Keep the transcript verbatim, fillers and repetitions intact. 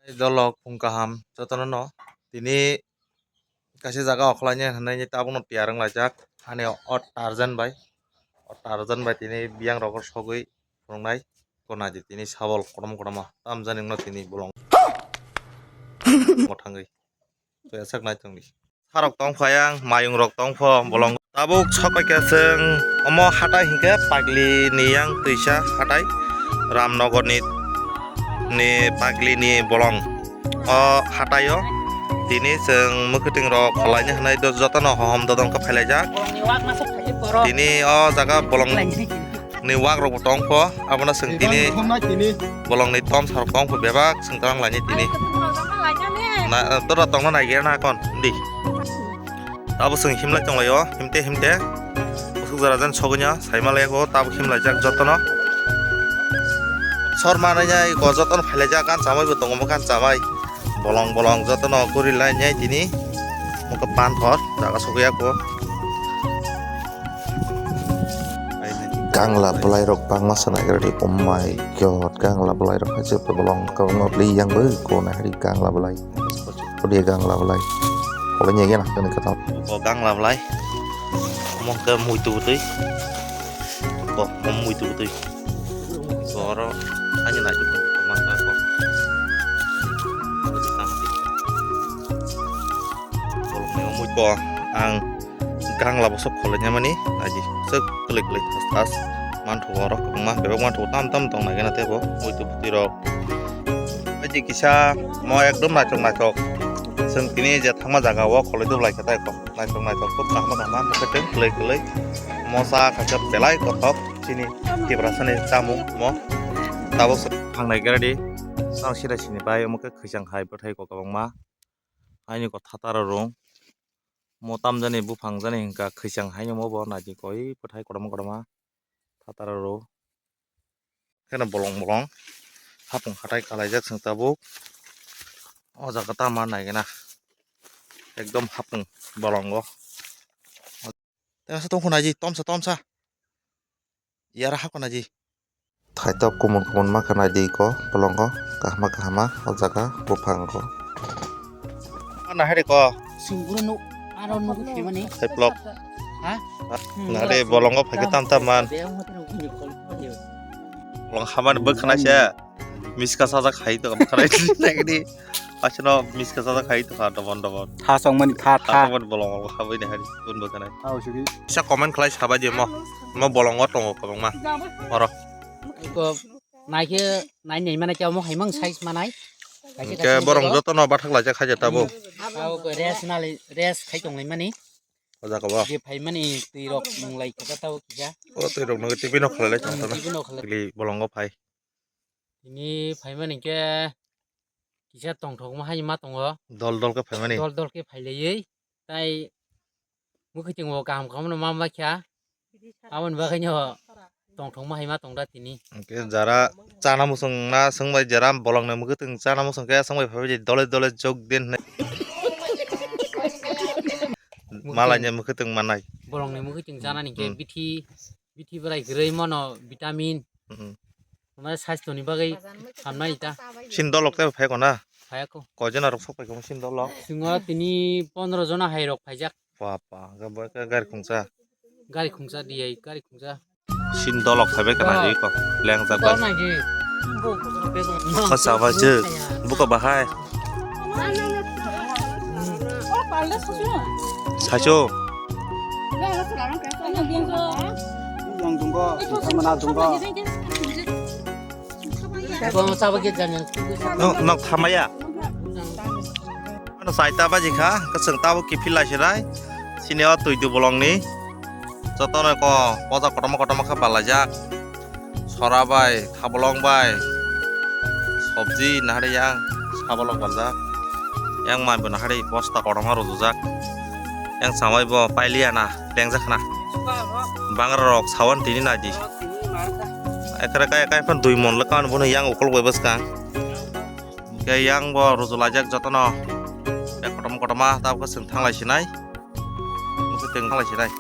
Dolok phung kaham jotono no tini kaisa jaga okhlaina hinwi tabukno tiyar wnglaijak. Ani o Tarzan bai, o Tarzan bai tini biyang rok sogwi phunuknai. Kona di tini sabol kotorma kotorma tamjani wngno tini bolong thangwi. Kaya sak nai tongdi. Sarok tong pha yang, mayung rok tong pho bolong. Tabuk sopai khe chwng omo hatai hinkhe Pagli ni yang twisa hatai Ramnagar ni, ni Pagli ni bolong. O hatai o tini chwng mwkhwtwng rok khwlaina hinwi do jotono hohom dodon khe phailaijak. Tini o jaga bolong ni wak rok bo tong pho, abono chwng tini bolong ni tom sarok tong pho bebak chwng tong laini tini. Na, tora tongna nai gana kon di. Abo chwng himlai tong laio, himte himte. Usuk jora jan sogwino saima lai ko, tabuk himlai jak jotono. Sor manai nai ko jotono phailaijak, gan chamai bo tongo, gan chamai. Bolong bolong jotono guri lai nai tini. Muka pan thor, jaga sogwi ya ko. Gangla bwlai rok bangma sana gari, oh my god, gangla bwlai rok haise bolong kwbangma bwlai yang bo ko na hari gangla bwlai. Odi gangla bwlai. Kolo nyege na kani kata. O gangla bwlai. Omo ke muitu bwtwi. Ko, omo muitu bwtwi. Ko oro ani nai tu ma ta ko. Bolong ni omoi ko ang gangla bosok khole nyamani aji. Sek klik klik tas tas. Manthogo oro kwbangma bebak manthogo tam tam tong nai gana tebo muitu bwtwi rok. Aji kisa mo ekdom naithok naithok. Chwng tini je thangma jaga o kholoi dub lai khe tai kho. Naithok naithok khub kahma kahma mwkhwtwng kwlwi kwlwi. Mosa khacha belai kothok chini Tiprasani chamung mo. Tabuk thangnai gari di. Sang sida sini bai omo khe khwichang hai bwthai ko kwbangma. Haini ko thataro rung. Mo tamjani buphang jani hinkha khwichang haino mo bo naidi koi bwthai kotorma kotorma thataro rw. Kheno bolong bolong hapung hatai kalaijak chwng tabuk. O jaga tamo naigena ekdom hapung bolongo. Tei asa tongkhu naidi tomsa tomsa. Yara hapkha naidi. Thaitok kumun kumun ma khe naidi ko bolongo kahama kahama o jaga buphango. Ano hai ko. Singkuru nuk aro nuk himani. Hai plok. Ha? Nare bolongo phai khe tam tam man. Bolong hamani bwkhana se. Miska sajak hai to bwkhana nagdi. Asino miska sajak hai to kha dobon dobon. Tha songmani tha tha. Tha songmani bolongo khabai ni hari tun bwkhana. Tha usigi. Sa comment khlai sabai di mo. Mo bolongo tongo kwbangma. Oro. Ko naikhe nai nai mana kya mo haimang size manai. Kaisa kaisa borong jotono bathak laijak khaija tabuk. Abo ko rest nali rest khai tong lai mani. O jaga bo. Je phai mani twi rok nung lai kha tabuk kisa. O twi rok nung tibino khalai lai tong tong. Tibino khalai. Gili bolongo phai. Tini phai mani khe kisa tongthok ma hai ma tongo. Dol dol khe phai mani. Dol dol khe phai laiwi. Tai mwkhwtwng bo kaham kaham no ma ma kha. Aboni bagwi no tongthok ma hai ma tong da tini. Hwnkhe jara chana muchung na swng bai jara bolong ni mwkhwtwng chana muchung khe swng bai phai bai dole dole jok din hinwi. Malai ni mwkhwtwng manai. Bolong ni mwkhwtwng chana ni khe hmm. Bithi bithi bwrai kwrwi mono vitamin. Hmm. Omo sasthoni bagwi hamnai ta. Sin dolok tei phai kona? Phai ko. Koi jona rok sok phai kona sin dolok? Singo tini pondro jona hai rok phaijak. Papa, ga bo ka gari khungsa. Gari khungsa di ai, gari khungsa. Sin dolok phai bai kana ri ko. Leng jak bai. Dol nai ji. Ko sa bai je. Buka bahai. Saicho. Nok, nok thamaya. Ano saita baji kha, kasang tabo kiphil lai sirai. Sini o twi du bolong ni. Jotono ko poja kotorma kotorma khe balaijak. Sora bai, thabolong bai, sobji nahari yang sabolok baljak. Yang mai bo nahari bosta kotorma rujujak. Yang samai bo pailiya na, lengjak khna. Bangra rok sawan tini naidi. Ekre kai kai phan dui mon le kan bono yang ukol bai bwskang. Ke yang bo rujulajak jotono. Bek kotorma kotorma tabuk chwng thanglai sinai. Musi teng thanglai sinai.